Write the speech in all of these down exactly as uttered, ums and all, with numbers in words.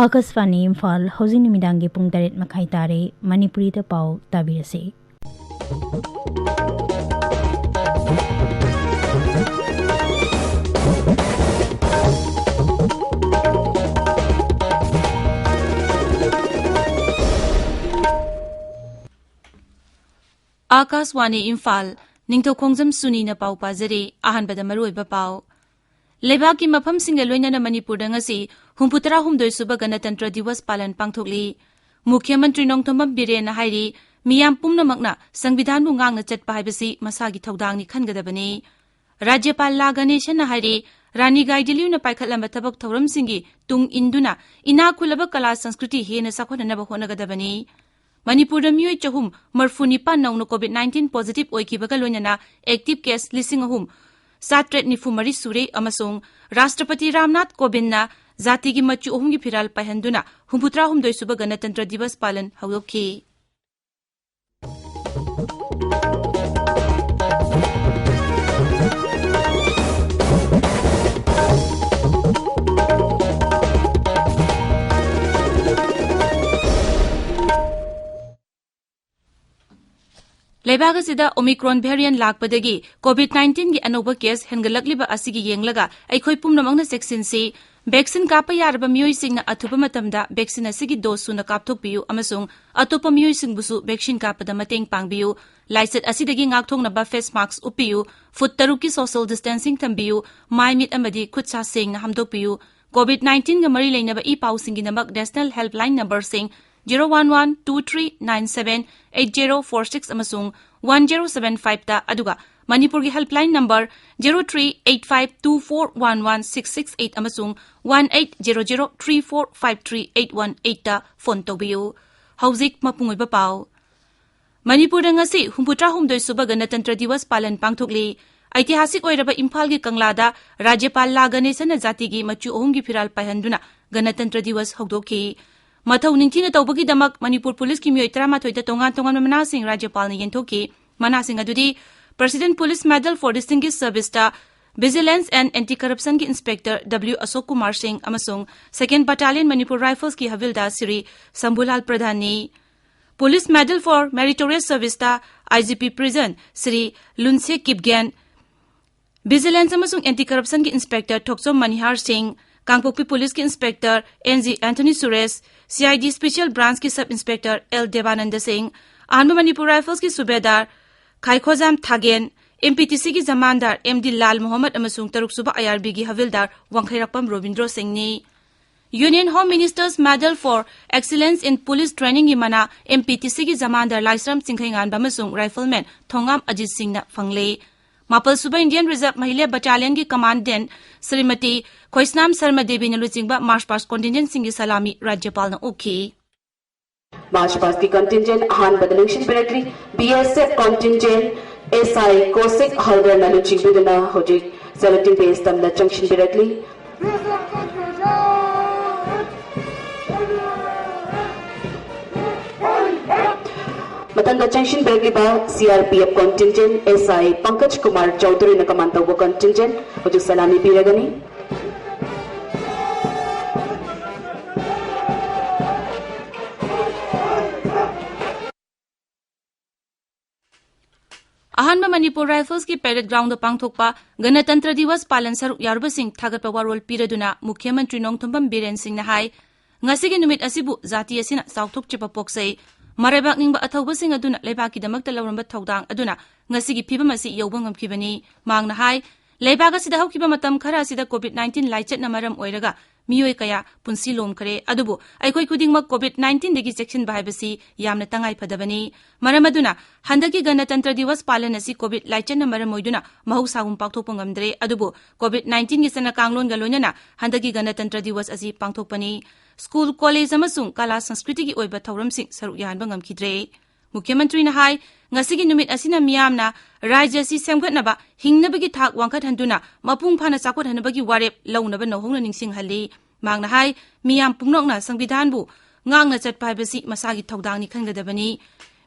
ꯑꯥꯀꯥꯁꯕꯥꯅꯤ ꯏꯝꯐꯥꯜ, ꯍꯧꯖꯤꯛ ꯅꯨꯃꯤꯗꯥꯡꯒꯤ ꯄꯨꯡ ꯇꯔꯦꯠ ꯃꯈꯥꯏ ꯇꯥꯔꯦ꯫ ꯃꯅꯤꯄꯨꯔꯤꯗ ꯄꯥꯎ ꯇꯥꯕꯤꯔꯁꯤ꯫ ꯑꯥꯀꯥꯁꯕꯥꯅꯤ ꯏꯝꯐꯥꯜ, ꯅꯤꯡꯊꯧꯈꯣꯡꯖꯝ ꯁꯨꯅꯤꯅ ꯄꯥꯎ ꯄꯥꯖꯔꯤ꯫ ꯑꯍꯥꯟꯕꯗ ꯃꯔꯨꯑꯣꯏꯕ ꯄꯥꯎ꯫ ꯂꯩꯕꯥꯛꯀꯤ ꯃꯐꯝꯁꯤꯡꯒ ꯂꯣꯏꯅꯅ ꯃꯅꯤꯄꯨꯔꯗ ꯉꯁꯤ ꯍꯨꯝꯐꯨꯇꯔꯥ ꯍꯨꯝꯗꯣꯏ ꯁꯨꯕ ꯒꯅꯇꯟꯇ꯭ꯔ ꯗꯤꯋꯁ ꯄꯥꯂꯟ ꯄꯥꯡꯊꯣꯛꯂꯤ꯫ ꯃꯨꯈ꯭ꯌ ꯃꯟꯇ꯭ꯔꯤ ꯅꯣꯡꯊꯣꯝꯕꯝ ꯕꯤꯔꯦꯟꯅ ꯍꯥꯏꯔꯤ, ꯃꯤꯌꯥꯝ ꯄꯨꯝꯅꯃꯛꯅ ꯁꯪꯕꯤꯙꯥꯟꯕꯨ ꯉꯥꯛꯅ ꯆꯠꯄ ꯍꯥꯏꯕꯁꯤ ꯃꯁꯥꯒꯤ ꯊꯧꯗꯥꯡꯅꯤ ꯈꯟꯒꯗꯕꯅꯤ꯫ ꯔꯥꯖ꯭ꯌꯄꯥꯜ ꯂꯥ ꯒꯅꯦꯁꯟꯅ ꯍꯥꯏꯔꯤ, ꯔꯥꯅꯤ ꯒꯥꯏꯗꯤꯟꯂꯤꯌꯨꯅ ꯄꯥꯏꯈꯠꯂꯝꯕ ꯊꯕꯛ ꯊꯧꯔꯝꯁꯤꯡꯒꯤ ꯇꯨꯡ ꯏꯟꯗꯨꯅ ꯏꯅꯥꯛ ꯈꯨꯜꯂꯕ ꯀꯂꯥ ꯁꯪꯁꯀ꯭ꯔꯤꯇꯤ ꯍꯦꯟꯅ ꯆꯥꯎꯈꯠꯅꯅꯕ ꯍꯣꯠꯅꯒꯗꯕꯅꯤ꯫ ꯃꯅꯤꯄꯨꯔꯗ ꯃꯤꯑꯣꯏ ꯆꯍꯨꯝ ꯃꯔꯤꯐꯨ ꯅꯤꯄꯥꯟ ꯅꯧꯅ COVID nineteen positive ꯑꯣꯏꯈꯤꯕꯒ ꯂꯣꯏꯅꯅ active case ꯂꯤꯁꯤꯡ ꯑꯍꯨꯝ ꯆꯥꯇ꯭ꯔꯦꯠ ꯅꯤꯐꯨ ꯃꯔꯤ ꯁꯨꯔꯦ ꯑꯃꯁꯨꯡ ꯔꯥꯁꯇ꯭ꯔꯄꯇꯤ ꯔꯥꯝꯅꯥꯊ ꯀꯣꯕꯤꯟꯗꯅ ꯖꯥꯇꯤꯒꯤ ꯃꯆꯨ ꯑꯍꯨꯝꯒꯤ ꯐꯤꯔꯥꯜ ꯄꯥꯏꯍꯟꯗꯨꯅ ꯍꯨꯝꯐꯨꯇꯔꯥ ꯍꯨꯝꯗꯣꯏ ꯁꯨꯕ ꯒꯅꯇꯟꯇ꯭ꯔ ꯗꯤꯋꯁ ꯄꯥꯂꯟ ꯍꯧꯗꯣꯛꯈꯤ꯫ ꯂꯩꯕꯥꯛ ꯑꯁꯤꯗ Omicron variant ꯂꯥꯛꯄꯗꯒꯤ COVID nineteenꯒꯤ ꯑꯅꯧꯕ case ꯍꯦꯟꯒꯠꯂꯛꯂꯤꯕ ꯑꯁꯤꯒꯤ ꯌꯦꯡꯂꯒ ꯑꯩꯈꯣꯏ ꯄꯨꯝꯅꯃꯛꯅ ꯆꯦꯛꯁꯤꯟꯁꯤ꯫ Vaccine ꯀꯥꯞꯄ ꯌꯥꯔꯕ ꯃꯤꯑꯣꯏꯁꯤꯡꯅ ꯑꯊꯨꯕ ꯃꯇꯝꯗ vaccine ꯑꯁꯤꯒꯤ dose ꯁꯨꯅ ꯀꯥꯞꯊꯣꯛꯄꯤꯌꯨ ꯑꯃꯁꯨꯡ ꯑꯇꯣꯞꯄ ꯃꯤꯑꯣꯏꯁꯤꯡꯕꯨꯁꯨ vaccine ꯀꯥꯞꯄꯗ ꯃꯇꯦꯡ ꯄꯥꯡꯕꯤꯌꯨ꯫ ꯂꯥꯏꯆꯠ ꯑꯁꯤꯗꯒꯤ ꯉꯥꯛꯊꯣꯛꯅꯕ face mask ꯎꯞꯄꯤꯌꯨ, foot ꯇꯔꯨꯛꯀꯤ social distancing ꯊꯝꯕꯤꯌꯨ, ꯃꯥꯏ ꯃꯤꯠ ꯑꯃꯗꯤ ꯈꯨꯠ ꯁꯥ ꯁꯦꯡꯅ ꯍꯥꯝꯗꯣꯛꯄꯤꯌꯨ꯫ COVID nineteenꯒ ꯃꯔꯤ ꯂꯩꯅꯕ E ꯄꯥꯎꯁꯤꯡꯒꯤꯗꯃꯛ national helpline numberꯁꯤꯡ zero one one two three nine seven eight zero four six ꯑꯃꯁꯨꯡ one zero seven fiveꯇ, ꯑꯗꯨꯒ ꯃꯅꯤꯄꯨꯔꯒꯤ helpline number zero three eight five two four one one six six eight ꯑꯃꯁꯨꯡ one eight zero zero three four five three eight one eightꯇ phone ꯇꯧꯕꯤꯌꯨ꯫ ꯍꯧꯖꯤꯛ ꯃꯄꯨꯡ ꯑꯣꯏꯕ ꯄꯥꯎ꯫ ꯃꯅꯤꯄꯨꯔꯗ ꯉꯁꯤ ꯍꯨꯝꯐꯨꯇꯔꯥ ꯍꯨꯝꯗꯣꯏ ꯁꯨꯕ ꯒꯅꯇꯟꯇ꯭ꯔ ꯗꯤꯋꯁ ꯄꯥꯂꯟ ꯄꯥꯡꯊꯣꯛꯂꯤ꯫ ꯑꯩꯇꯤꯍꯥꯁꯤꯛ ꯑꯣꯏꯔꯕ ꯏꯝꯐꯥꯜꯒꯤ ꯀꯪꯂꯥꯗ ꯔꯥꯖ꯭ꯌꯄꯥꯜ ꯂꯥ ꯒꯅꯦꯁꯟꯅ ꯖꯥꯇꯤꯒꯤ ꯃꯆꯨ ꯑꯍꯨꯝꯒꯤ ꯐꯤꯔꯥꯜ ꯄꯥꯏꯍꯟꯗꯨꯅ ꯒꯅꯇꯟꯇ꯭ꯔ ꯗꯤꯋꯁ ꯍꯧꯗꯣꯛꯈꯤ꯫ ꯃꯊꯧ ꯅꯤꯡꯊꯤꯅ ꯇꯧꯕꯒꯤꯗꯃꯛ ꯃꯅꯤꯄꯨꯔ ꯄꯨꯂꯤꯁꯀꯤ ꯃꯤꯑꯣꯏ ꯇꯔꯥꯃꯥꯊꯣꯏꯗ ꯇꯣꯉꯥꯟ ꯇꯣꯉꯥꯟꯕ ꯃꯅꯥꯁꯤꯡ ꯔꯥꯖ꯭ꯌꯄꯥꯜꯅ ꯌꯦꯟꯊꯣꯛꯈꯤ꯫ ꯃꯅꯥꯁꯤꯡ ꯑꯗꯨꯗꯤ President Police Medal for Distinguished Serviceꯇ Vigilance and Anti-Corruption ꯒꯤ Inspector W Ashok Kumar Singh ꯑꯃꯁꯨꯡ Second Battalion Manipur Rifles ꯀꯤ ꯍꯕꯤꯜꯗꯥꯔ Shri ꯁꯝꯚꯨꯂꯥꯜ ꯄ꯭ꯔꯙꯥꯟꯅꯤ꯫ Police Medal for Meritorious Service ꯇ I G P Prison Shri ꯂꯨꯟꯁꯦ Kipgen, Vigilance ꯑꯃꯁꯨꯡ Anti-Corruption ꯒꯤ Inspector ꯊꯣꯛꯆꯣꯝ ꯃꯅꯤꯍꯥꯔ ꯁꯤꯡ, ꯀꯥꯡꯄꯣꯛꯄꯤ Police ꯀꯤ Inspector N G Anthony Suresh, C I D Special Branch ꯀꯤ Sub Inspector L ꯗꯦꯕꯥꯅꯟꯗ ꯁꯤꯡ, ꯑꯍꯥꯟꯕ ꯃꯅꯤꯄꯨꯔ Rifles ꯀꯤ ꯁꯨꯕꯦꯗꯥꯔ ꯈꯥꯏꯈꯣꯖꯥꯝ ꯊꯥꯒꯦꯟ, M P T C ꯒꯤ ꯖꯃꯥꯟꯗꯥꯔ M D ꯂꯥꯜ ꯃꯣꯍꯝꯃꯗ ꯑꯃꯁꯨꯡ ꯇꯔꯨꯛꯁꯨꯕ I R B ꯒꯤ ꯍꯕꯤꯜꯗꯥꯔ ꯋꯥꯡꯈꯩꯔꯥꯛꯄꯝ Robindro ꯁꯤꯡꯅꯤ꯫ Union Home Minister's Medal for Excellence in Police Training ꯒꯤ ꯃꯅꯥ M P T C ꯒꯤ ꯖꯃꯥꯟꯗꯥꯔ ꯂꯥꯏꯁ꯭ꯔꯝ ꯆꯤꯡꯈꯩꯉꯥꯟꯕ ꯑꯃꯁꯨꯡ Rifleman ꯊꯣꯉꯥꯝ ꯑꯖꯤꯠ ꯁꯤꯡꯅ ꯐꯪꯂꯦ꯫ ꯃꯥꯄꯜ ꯁꯨꯕ Indian Reserve ꯃꯍꯤꯂꯥ Battalionꯒꯤ Commandant Shrimati ꯈꯣꯏꯁꯅꯥꯝ Sharma ꯗꯦꯕꯤꯅ ꯂꯨꯆꯤꯡꯕ March Past Contingentꯁꯤꯡꯒꯤ ꯁꯂꯥꯃꯤ ꯔꯥꯖ꯭ꯌꯄꯥꯜꯅ ꯑꯣꯛꯈꯤ꯫ March Pastꯀꯤ Contingent ꯑꯍꯥꯟꯕꯗ ꯂꯦꯡꯁꯤꯟꯕꯤꯔꯛꯂꯤ꯫ B S F Contingent S I ꯀꯣꯁꯤꯛ ꯍꯜꯗꯔꯅ ꯂꯨꯆꯤꯡꯕꯤꯗꯨꯅ ꯍꯧꯖꯤꯛ Saluting Base ꯇꯝꯅ ꯆꯪꯁꯤꯟꯕꯤꯔꯛꯂꯤ꯫ ꯃꯊꯪꯗ ꯆꯪꯁꯤꯟꯕꯤꯔꯛꯂꯤꯕ C R P F Contingent S I Pankaj Kumar ꯆꯧꯙꯨꯔꯤꯅ command ꯇꯧꯕ Contingent ꯍꯧꯖꯤꯛ ꯁꯂꯥꯃꯤ ꯄꯤꯔꯒꯅꯤ꯫ ꯑꯍꯥꯟꯕ ꯃꯅꯤꯄꯨꯔ Riflesꯀꯤ parade groundꯗ ꯄꯥꯡꯊꯣꯛꯄ ꯒꯅꯇꯟꯇ꯭ꯔ ꯗꯤꯋꯁ ꯄꯥꯂꯟ ꯁꯔꯨꯛ ꯌꯥꯔꯨꯕꯁꯤꯡ ꯊꯥꯒꯠꯄ ꯋꯥꯔꯣꯜ ꯄꯤꯔꯗꯨꯅ ꯃꯨꯈ꯭ꯌ ꯃꯟꯇ꯭ꯔꯤ ꯅꯣꯡꯊꯣꯝꯕꯝ ꯕꯤꯔꯦꯟ ꯁꯤꯡꯅ ꯍꯥꯏ, ꯉꯁꯤꯒꯤ ꯅꯨꯃꯤꯠ ꯑꯁꯤꯕꯨ ꯖꯥꯇꯤ ꯑꯁꯤꯅ ꯆꯥꯎꯊꯣꯛꯆꯕ ꯄꯣꯛꯆꯩ꯫ ꯃꯔꯥꯏꯕꯥꯛ ꯅꯤꯡꯕ ꯑꯊꯧꯕꯁꯤꯡ ꯑꯗꯨꯅ ꯂꯩꯕꯥꯛꯀꯤꯗꯃꯛꯇ ꯂꯧꯔꯝꯕ ꯊꯧꯗꯥꯡ ꯑꯗꯨꯅ ꯉꯁꯤꯒꯤ ꯐꯤꯕꯝ ꯑꯁꯤ ꯌꯧꯕ ꯉꯝꯈꯤꯕꯅꯤ꯫ ꯃꯍꯥꯛꯅ ꯍꯥꯏ, ꯂꯩꯕꯥꯛ ꯑꯁꯤꯗ ꯍꯧꯈꯤꯕ ꯃꯇꯝ ꯈꯔ ꯑꯁꯤꯗ COVID nineteen ꯂꯥꯏꯆꯠꯅ ꯃꯔꯝ ꯑꯣꯏꯔꯒ ꯃꯤꯑꯣꯏ ꯀꯌꯥ ꯄꯨꯟꯁꯤ ꯂꯣꯝꯈ꯭ꯔꯦ꯫ ꯑꯗꯨꯕꯨ ꯑꯩꯈꯣꯏ ꯈꯨꯗꯤꯡꯃꯛ COVID nineteenꯗꯒꯤ ꯆꯦꯛꯁꯤꯟꯕ ꯍꯥꯏꯕꯁꯤ ꯌꯥꯝꯅ ꯇꯉꯥꯏ ꯐꯗꯕꯅꯤ꯫ ꯃꯔꯝ ꯑꯗꯨꯅ ꯍꯟꯗꯛꯀꯤ ꯒꯅꯇꯟꯇ꯭ꯔ ꯗꯤꯋꯁ ꯄꯥꯂꯟ ꯑꯁꯤ COVID ꯂꯥꯏꯆꯠꯅ ꯃꯔꯝ ꯑꯣꯏꯗꯨꯅ ꯃꯍꯧꯁꯥꯒꯨꯝ ꯄꯥꯡꯊꯣꯛꯄ ꯉꯝꯗ꯭ꯔꯦ꯫ ꯑꯗꯨꯕꯨ COVID nineteenꯒꯤ ꯆꯠꯅ ꯀꯥꯡꯂꯣꯟꯒ ꯂꯣꯏꯅꯅ ꯍꯟꯗꯛꯀꯤ ꯒꯅꯇꯟꯇ꯭ꯔ ꯗꯤꯋꯁ ꯑꯁꯤ ꯄꯥꯡꯊꯣꯛꯄꯅꯤ꯫ ꯁ꯭ꯀꯨꯜ, ꯀꯣꯂꯦꯖ ꯑꯃꯁꯨꯡ ꯀꯂꯥ ꯁꯪꯁꯀ꯭ꯔꯤꯇꯤꯒꯤ ꯑꯣꯏꯕ ꯊꯧꯔꯝꯁꯤꯡ ꯁꯔꯨꯛ ꯌꯥꯍꯟꯕ ꯉꯝꯈꯤꯗ꯭ꯔꯦ꯫ ꯃꯨꯈ꯭ꯌ ꯃꯟꯇ꯭ꯔꯤꯅ ꯍꯥꯏ, ꯉꯁꯤꯒꯤ ꯅꯨꯃꯤꯠ ꯑꯁꯤꯅ ꯃꯤꯌꯥꯝꯅ ꯔꯥꯖ꯭ꯌ ꯑꯁꯤ ꯁꯦꯝꯒꯠꯅꯕ, ꯍꯤꯡꯅꯕꯒꯤ ꯊꯥꯛ ꯋꯥꯡꯈꯠꯍꯟꯗꯨꯅ ꯃꯄꯨꯡ ꯐꯥꯅ ꯆꯥꯎꯈꯠꯍꯟꯅꯕꯒꯤ ꯋꯥꯔꯦꯞ ꯂꯧꯅꯕ ꯅꯧꯍꯧꯅ ꯅꯤꯡꯁꯤꯡꯍꯜꯂꯤ꯫ ꯃꯍꯥꯛꯅ ꯍꯥꯏ, ꯃꯤꯌꯥꯝ ꯄꯨꯝꯅꯃꯛꯅ ꯁꯪꯕꯤꯙꯥꯟꯕꯨ ꯉꯥꯛꯅ ꯆꯠꯄ ꯍꯥꯏꯕꯁꯤ ꯃꯁꯥꯒꯤ ꯊꯧꯗꯥꯡꯅꯤ ꯈꯟꯒꯗꯕꯅꯤ꯫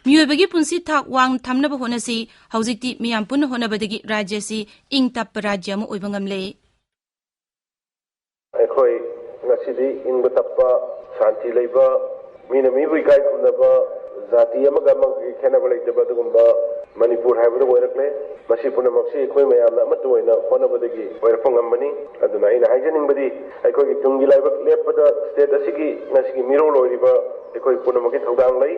ꯃꯤꯑꯣꯏꯕꯒꯤ ꯄꯨꯟꯁꯤ ꯊꯥꯛ ꯋꯥꯡꯅ ꯊꯝꯅꯕ ꯍꯣꯠꯅꯁꯤ꯫ ꯍꯧꯖꯤꯛꯇꯤ ꯃꯤꯌꯥꯝ ꯄꯨꯟꯅ ꯍꯣꯠꯅꯕꯗꯒꯤ ꯔꯥꯖ꯭ꯌ ꯑꯁꯤ ꯏꯪ ꯇꯞꯄ ꯔꯥꯖ꯭ꯌ ꯑꯃ ꯑꯣꯏꯕ ꯉꯝꯂꯦ꯫ ꯑꯩꯈꯣꯏ ꯉꯁꯤꯗꯤ ꯏꯪꯕ ꯇꯞꯄ, ꯁꯥꯟꯇꯤ ꯂꯩꯕ, ꯃꯤꯅ ꯃꯤꯕꯨ ꯏꯀꯥꯏ ꯈꯨꯝꯅꯕ, ꯖꯥꯇꯤ ꯑꯃꯒ ꯑꯃꯒꯒꯤ ꯈꯦꯠꯅꯕ ꯂꯩꯇꯕ ꯑꯗꯨꯒꯨꯝꯕ ꯃꯅꯤꯄꯨꯔ ꯍꯥꯏꯕꯗꯨ ꯑꯣꯏꯔꯛꯂꯦ꯫ ꯃꯁꯤ ꯄꯨꯝꯅꯃꯛꯁꯤ ꯑꯩꯈꯣꯏ ꯃꯌꯥꯝꯅ ꯑꯃꯠꯇ ꯑꯣꯏꯅ ꯍꯣꯠꯅꯕꯗꯒꯤ ꯑꯣꯏꯔꯛꯄ ꯉꯝꯕꯅꯤ꯫ ꯑꯗꯨꯅ ꯑꯩꯅ ꯍꯥꯏꯖꯅꯤꯡꯕꯗꯤ, ꯑꯩꯈꯣꯏꯒꯤ ꯇꯨꯡꯒꯤ ꯂꯥꯏꯕꯛ ꯂꯦꯞꯄꯗ state ꯑꯁꯤꯒꯤ ꯉꯁꯤꯒꯤ ꯃꯤꯔꯣꯜ ꯑꯣꯏꯔꯤꯕ ꯑꯩꯈꯣꯏ ꯄꯨꯝꯅꯃꯛꯀꯤ ꯊꯧꯗꯥꯡ ꯂꯩ꯫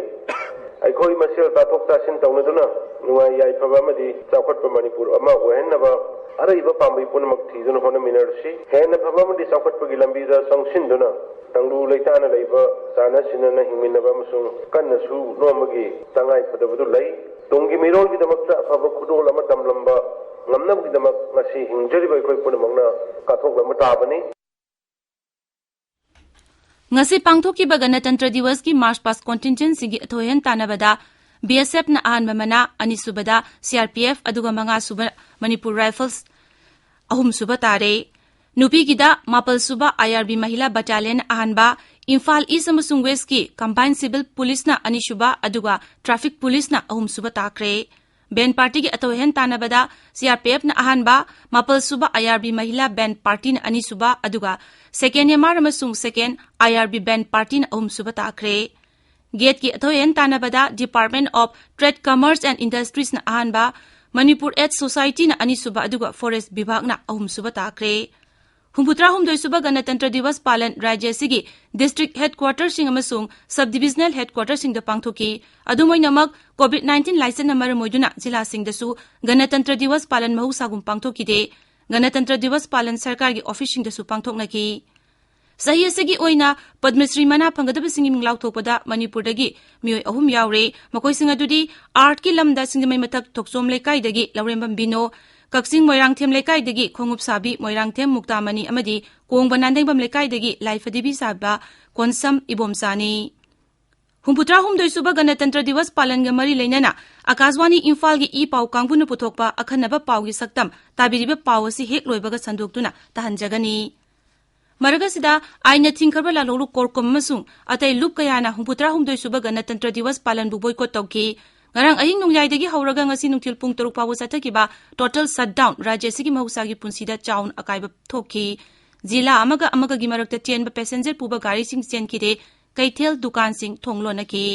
ꯑꯩꯈꯣꯏ ꯃꯁꯦꯜ ꯇꯥꯊꯣꯛ ꯇꯥꯁꯤꯟ ꯇꯧꯅꯗꯨꯅ ꯅꯨꯡꯉꯥꯏ ꯌꯥꯏꯐꯕ ꯑꯃꯗꯤ ꯆꯥꯎꯈꯠꯄ ꯃꯅꯤꯄꯨꯔ ꯑꯃ ꯑꯣꯏꯍꯟꯅꯕ ꯑꯔꯩꯕ ꯄꯥꯝꯕꯩ ꯄꯨꯝꯅꯃꯛ ꯊꯤꯗꯨꯅ ꯍꯣꯠꯅꯃꯤꯟꯅꯔꯁꯤ꯫ ꯍꯦꯟꯅ ꯐꯕ ꯑꯃꯗꯤ ꯆꯥꯎꯈꯠꯄꯒꯤ ꯂꯝꯕꯤꯗ ꯆꯪꯁꯤꯟꯗꯨꯅ ꯇꯪꯗꯨ ꯂꯩꯇꯥꯅ ꯂꯩꯕ, ꯆꯥꯟꯅ ꯆꯤꯟꯅꯅ ꯍꯤꯡꯃꯤꯟꯅꯕ ꯑꯃꯁꯨꯡ ꯀꯟꯅ ꯁꯨ ꯅꯣꯝꯕꯒꯤ ꯇꯉꯥꯏ ꯐꯗꯕꯗꯨ ꯂꯩ꯫ ꯇꯨꯡꯒꯤ ꯃꯤꯔꯣꯜꯒꯤꯗꯃꯛꯇ ꯑꯐꯕ ꯈꯨꯗꯣꯜ ꯑꯃ ꯇꯝꯂꯝꯕ ꯉꯝꯅꯕꯒꯤꯗꯃꯛ ꯉꯁꯤ ꯍꯤꯡꯖꯔꯤꯕ ꯑꯩꯈꯣꯏ ꯄꯨꯝꯅꯃꯛꯅ ꯀꯠꯊꯣꯛꯂꯝꯕ ꯇꯥꯕꯅꯤ꯫ ꯉꯁꯤ ꯄꯥꯡꯊꯣꯛꯈꯤꯕ ꯒꯅꯇꯟꯇ꯭ꯔ ꯗꯤꯋꯁꯀꯤ March past contingentꯁꯤꯡꯒꯤ ꯑꯊꯣꯏ ꯑꯍꯦꯟ ꯇꯥꯟꯅꯕꯗ BSFꯅ ꯑꯍꯥꯟꯕ ꯃꯅꯥ, ꯑꯅꯤꯁꯨꯕꯗ CRPF, ꯑꯗꯨꯒ ꯃꯉꯥꯁꯨꯕ ꯃꯅꯤꯄꯨꯔ Rifles ꯑꯍꯨꯝꯁꯨꯕ ꯇꯥꯔꯦ꯫ ꯅꯨꯄꯤꯒꯤꯗ ꯃꯥꯄꯜꯁꯨꯕ IRB Mahila Battalionꯅ ꯑꯍꯥꯟꯕ, ꯏꯝꯐꯥꯜ East ꯑꯃꯁꯨꯡ Westꯀꯤ Combined Civil Policeꯅ ꯑꯅꯤꯁꯨꯕ, ꯑꯗꯨꯒ Traffic Policeꯅ ꯑꯍꯨꯝꯁꯨꯕ ꯇꯥꯈ꯭ꯔꯦ꯫ Band partyꯒꯤ ꯑꯊꯣꯏ ꯑꯍꯦꯟ ꯇꯥꯟꯅꯕꯗ CRPFꯅ ꯑꯍꯥꯟꯕ, ꯃꯥꯄꯜꯁꯨꯕ IRB Mahila Band partyꯅ ꯑꯅꯤꯁꯨꯕ, ꯑꯗꯨꯒ second MR ꯑꯃꯁꯨꯡ second IRB Band partyꯅ ꯑꯍꯨꯝꯁꯨꯕ ꯇꯥꯈ꯭ꯔꯦ꯫ Gateꯀꯤ ꯑꯊꯣꯏ ꯑꯍꯦꯟ ꯇꯥꯟꯅꯕꯗ Department of Trade, Commerce and Industriesꯅ ꯑꯍꯥꯟꯕ, Manipur Aid Societyꯅ ꯑꯅꯤꯁꯨꯕ, ꯑꯗꯨꯒ Forest ꯕꯤꯚꯥꯒꯅ ꯑꯍꯨꯝꯁꯨꯕ ꯇꯥꯈ꯭ꯔꯦ꯫ ꯍꯨꯝꯐꯨꯇꯔꯥ ꯍꯨꯝꯗꯣꯏꯁꯨꯕ ꯒꯅꯇꯟꯇ꯭ꯔ ꯗꯤꯋꯁ ꯄꯥꯂꯟ ꯔꯥꯖ꯭ꯌ ꯑꯁꯤꯒꯤ district headquarterꯁꯤꯡ ꯑꯃꯁꯨꯡ sub-divisional headquarterꯁꯤꯡꯗ ꯄꯥꯡꯊꯣꯛꯈꯤ꯫ ꯑꯗꯨꯝ ꯑꯣꯏꯅꯃꯛ, COVID nineteen ꯂꯥꯏꯆꯠꯅ ꯃꯔꯝ ꯑꯣꯏꯗꯨꯅ ꯖꯤꯂꯥꯁꯤꯡꯗꯁꯨ ꯒꯅꯇꯟꯇ꯭ꯔ ꯗꯤꯋꯁ ꯄꯥꯂꯟ ꯃꯍꯧꯁꯥꯒꯨꯝ ꯄꯥꯡꯊꯣꯛꯈꯤꯗꯦ꯫ ꯒꯅꯇꯟꯇ꯭ꯔ ꯗꯤꯋꯁ ꯄꯥꯂꯟ ꯁꯔꯀꯥꯔꯒꯤ officeꯁꯤꯡꯗꯁꯨ ꯄꯥꯡꯊꯣꯛꯅꯈꯤ꯫ ꯆꯍꯤ ꯑꯁꯤꯒꯤ ꯑꯣꯏꯅ ꯄꯗꯃꯁ꯭ꯔꯤ ꯃꯅꯥ ꯐꯪꯒꯗꯕꯁꯤꯡꯒꯤ ꯃꯤꯡ ꯂꯥꯎꯊꯣꯛꯄꯗ ꯃꯅꯤꯄꯨꯔꯗꯒꯤ ꯃꯤꯑꯣꯏ ꯑꯍꯨꯝ ꯌꯥꯎꯔꯦ꯫ ꯃꯈꯣꯏꯁꯤꯡ ꯑꯗꯨꯗꯤ artꯀꯤ ꯂꯝꯗ ꯁꯤꯡꯖꯃꯩ ꯃꯊꯛ ꯊꯣꯛꯆꯣꯝ ꯂꯩꯀꯥꯏꯗꯒꯤ ꯂꯧꯔꯦꯝꯕꯝ ꯕꯤꯅꯣ, ꯀꯛꯆꯤꯡ ꯃꯣꯏꯔꯥꯡꯊꯦꯝ ꯂꯩꯀꯥꯏꯗꯒꯤ ꯈꯣꯡꯎꯞ ꯁꯥꯕꯤ ꯃꯣꯏꯔꯥꯡꯊꯦꯝ ꯃꯨꯛꯇꯥꯃꯅꯤ ꯑꯃꯗꯤ ꯀꯣꯡꯕ ꯅꯥꯟꯗꯦꯡꯕꯝ ꯂꯩꯀꯥꯏꯗꯒꯤ ꯂꯥꯏꯐ ꯗꯦꯕꯤ ꯁꯥꯕ ꯀꯣꯟꯁꯝ ꯏꯕꯣꯝꯆꯥꯅꯤ꯫ ꯍꯨꯝꯐꯨꯇꯔꯥ ꯍꯨꯝꯗꯣꯏꯁꯨꯕ ꯒꯅꯇꯟꯇ꯭ꯔ ꯗꯤꯋꯁ ꯄꯥꯂꯟꯒ ꯃꯔꯤ ꯂꯩꯅꯅ ꯑꯀꯥꯁꯕꯥꯅꯤ ꯏꯝꯐꯥꯜꯒꯤ ꯏ ꯄꯥꯎ ꯀꯥꯡꯕꯨꯅ ꯄꯨꯊꯣꯛꯄ ꯑꯈꯟꯅꯕ ꯄꯥꯎꯒꯤ ꯁꯛꯇꯝ ꯇꯥꯕꯤꯔꯤꯕ ꯄꯥꯎ ꯑꯁꯤ ꯍꯦꯛ ꯂꯣꯏꯕꯒ ꯁꯟꯗꯣꯛꯇꯨꯅ ꯇꯥꯍꯟꯖꯒꯅꯤ꯫ ꯃꯔꯛ ꯑꯁꯤꯗ, ꯑꯥꯏꯟꯅ ꯊꯤꯡꯈ꯭ꯔꯕ ꯂꯥꯜꯍꯧꯂꯨꯞ ꯀꯣꯔ ꯀꯨꯝ ꯑꯃꯁꯨꯡ ꯑꯇꯩ ꯂꯨꯞ ꯀꯌꯥꯅ ꯍꯨꯝꯐꯨꯇꯔꯥ ꯍꯨꯝꯗꯣꯏ ꯁꯨꯕ ꯒꯅꯇꯟꯇ꯭ꯔ ꯗꯤꯋꯁ ꯄꯥꯂꯟꯕꯨ ꯕꯣꯏꯀꯣꯠ ꯇꯧꯈꯤ꯫ ꯉꯔꯥꯡ ꯑꯍꯤꯡ ꯅꯣꯡꯌꯥꯏꯗꯒꯤ ꯍꯧꯔꯒ ꯉꯁꯤ ꯅꯨꯡꯊꯤꯜ ꯄꯨꯡ ꯇꯔꯨꯛ ꯐꯥꯎꯕ ꯆꯠꯊꯈꯤꯕ ꯇꯣꯇꯦꯜ ꯁꯠꯗꯥꯎꯟ ꯔꯥꯖ꯭ꯌ ꯑꯁꯤꯒꯤ ꯃꯍꯧꯁꯥꯒꯤ ꯄꯨꯟꯁꯤꯗ ꯆꯥꯎꯅ ꯑꯀꯥꯏꯕ ꯊꯣꯛꯈꯤ꯫ ꯖꯤꯂꯥ ꯑꯃꯒ ꯑꯃꯒꯒꯤ ꯃꯔꯛꯇ ꯆꯦꯟꯕ ꯄꯦꯁꯦꯟꯖꯔ ꯄꯨꯕ ꯒꯥꯔꯤꯁꯤꯡ ꯆꯦꯟꯈꯤꯗꯦ꯫ ꯀꯩꯊꯦꯜ, ꯗꯨꯀꯥꯟꯁꯤꯡ ꯊꯣꯡ ꯂꯣꯟꯅꯈꯤ꯫